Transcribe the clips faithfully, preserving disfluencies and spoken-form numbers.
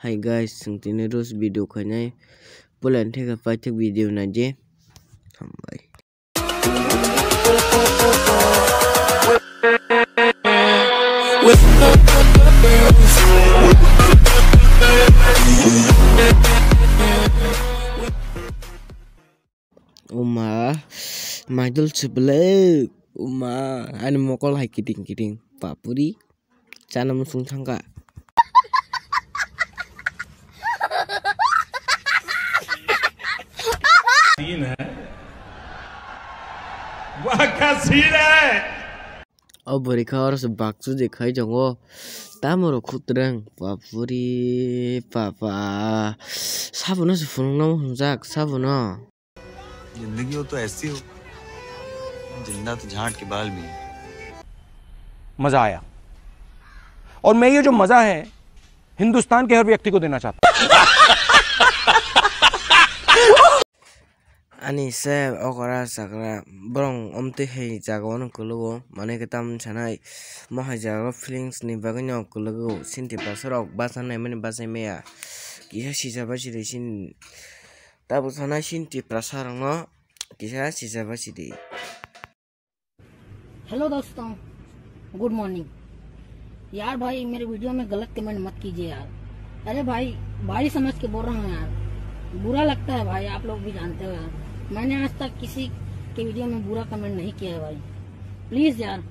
Hi guys, chwng tini roast video khainai. Puila theke paithak video naidi. Hambai. Uma, maidol se belai. Uma, ani mokol hai kiting kiting. Papuri, chana muchung thangkha. Scene hai. Wah, kya scene hai? O bwrwi kha oro se bakchu de khai tongo. Tamo rok khutreng. Papuri, papa. Sabono se phunuknamo hwnjak, sabono. जिंदगी हो तो ऐसी हो, जिंदा तो झांट के बाल भी हैं। मजा आया। और मैं ये जो मजा है, हिंदुस्तान के हर व्यक्ति को देना चाहता हूं। Ani se okora chakra borong omtwi hai jaga o no kwlwgo, manwi khe tamni sanai mo hai jaga o feelings ni bagwi no kwlwgo, sinti bwsarok bachanai mani bachai maya, kisa sijaba siri sin. Tabuk sana sin Tiprasa rokno kisa sijaba sidi. Hello दोस्तों, good morning. यार भाई, मेरे वीडियो में गलत कमेंट मत कीजिए यार। अरे भाई, भाई समझ के बोल रहा हूँ यार, बुरा लगता है भाई, आप लोग भी जानते हो यार। मैंने आज तक किसी के वीडियो में बुरा कमेंट नहीं किया है भाई। प्लीज़ यार,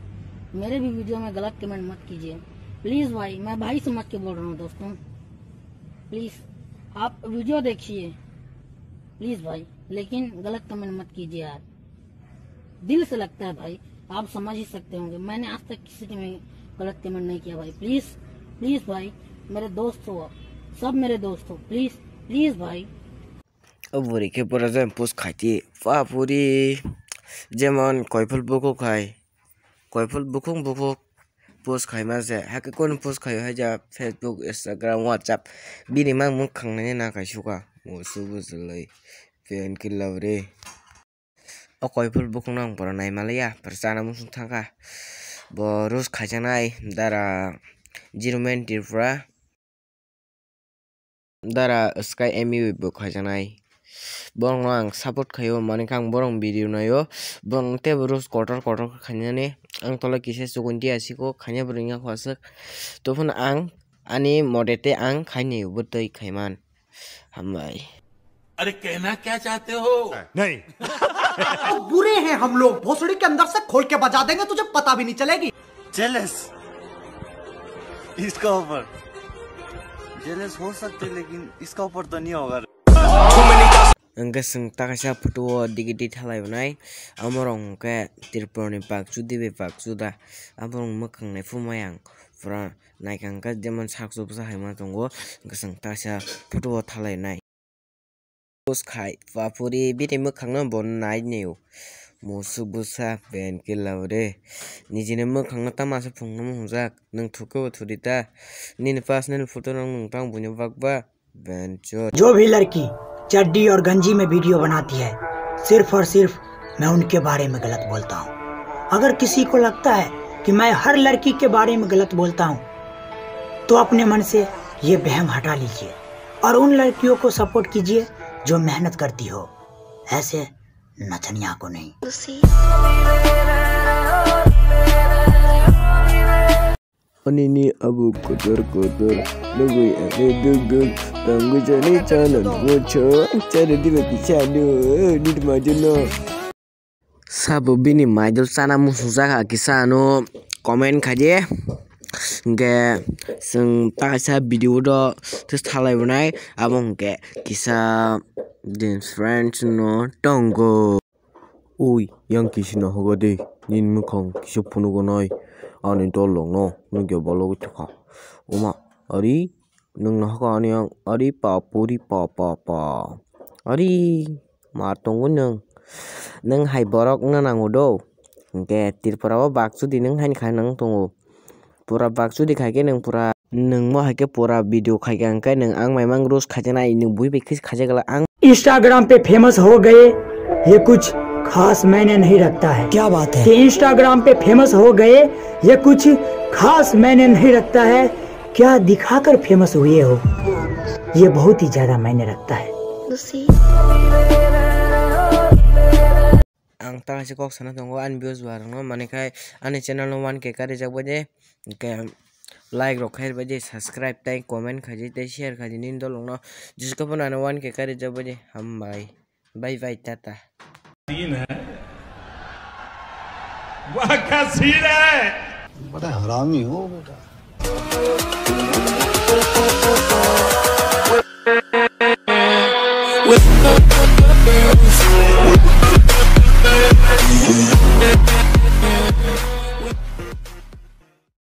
मेरे भी वीडियो में गलत कमेंट मत कीजिए प्लीज़ भाई, मैं भाई समझ के बोल रहा हूँ दोस्तों। प्लीज़ आप वीडियो देखिए प्लीज़ भाई, लेकिन गलत कमेंट मत कीजिए यार। दिल से लगता है भाई, आप समझ ही सकते होंगे, मैंने आज तक किसी के में गलत कमेंट नहीं किया भाई। प्लीज़, प्लीज़ भाई, मेरे दोस्त हो, सब मेरे दोस्त हो, प्लीज़, प्लीज़ भाई। O bwrwi khe bwrajak post khaiti, pa puri, jemon koiphal bukhuk hai, koiphal bukhuk bukhuk post khaima se, hakhe kono post khaio hai ja Facebook, Instagram, WhatsApp, bini mang mwkhang nai na kaisuka, musu bwswlwi, pen khe labri. O koiphal bukhukno ang pura naimalaya, pura chana muchung thangkha. Bo roast khaijaknai dara Zero Man Tripura, dara Sky M U bo khaijaknai. Borokno ang support khaio, manikhe ang borok video naio. Borokno teibo roast kotor kotor khainani. Ang tolo kisa chukun tiya siko khaina bwrwi wngya kho aswk. Tophano ang ani mote tei ang khainai bo tei khaiman. Hambai. अरे कहना क्या चाहते हो? नहीं। तो बुरे हैं हम लोग, भोसड़ी के अंदर से खोल के बजा देंगे, तुझे पता भी नहीं चलेगी। जेलस इसका ऊपर। जेलस हो सकते, लेकिन इसका ऊपर तो नहीं होगा। Hwnkhe chwng ta kaisa photo o digi di thalai wnai, amo rok hwnkhe Tripura ni bakchu dibe bakchu da, abo rok mwkhang nai phumai ang pura. Naikha hwnkhe jemon sak chubsa hai ma tongo, hwnkhe chwng ta kaisa photo o thalai nai. Post khai papuri bini mwkhang no bo nai nio. Musuk bwsa ben khe labo de. Nijini mwkhang no tamo se phunuknamo hwnjak. Nwng thukhe bo thudi ta. Nini personal photo no nwng tang buino bak ba. Ben chod. जो भी लड़की चड्डी और गंजी में वीडियो बनाती है, सिर्फ और सिर्फ मैं उनके बारे में गलत बोलता हूँ। अगर किसी को लगता है कि मैं हर लड़की के बारे में गलत बोलता हूँ, तो अपने मन से ये वहम हटा लीजिए और उन लड़कियों को सपोर्ट कीजिए जो मेहनत करती हो। ऐसे नचनिया को नहीं। Ani ni abu kotor kotor, nugui ani duk duk, tangwi jani chana mucho, chana diba kisa anu, nini maidol no. Sabo bini maidol chana muchungjak kisa ano comment khaidi. Hwnkhe chwng ta kaisa video do thalai wnai, abo hwnkhe kisa din friends no tongo. Ui, yang kisi nahogo de, nini mwkhang kisa phunugo nai, ani dol rokno nukya bologwi thwkha. Oma, ari nwng nahogo ani yang, ari pa puri pa pa pa. Ari ma tongo nwng, nwng hai borok wngna nango do. Hwnkhe Tripura o bakchudi nwng haini khai nang tongo. Pura bakchudi khai khe nwng pura, nwng mo hai khe pura video khai khe ang khe nwng ang maimang roast khaijaknai nwng bui bai khe khaijakla ang. Instagram पे फेमस हो गए, ये कुछ खास मायने नहीं रखता है। क्या बात है? कि Instagram पे फेमस हो गए, ये कुछ खास मायने नहीं रखता है। क्या दिखाकर फेमस हुए हो? ये बहुत ही ज्यादा मायने रखता है। Ang ta kaisa kok sana tongo ani views bar no, mane khai ani channel no one K karijak bai de, ke like rok khai bai de, subscribe tai comment khai di tai share khai di nini dolong no, jisko phano ano one K karijak bai de, hambai, bye bye, tata. Seen hai. Wah, kya seen hai. बड़ा हरामी हो बेटा।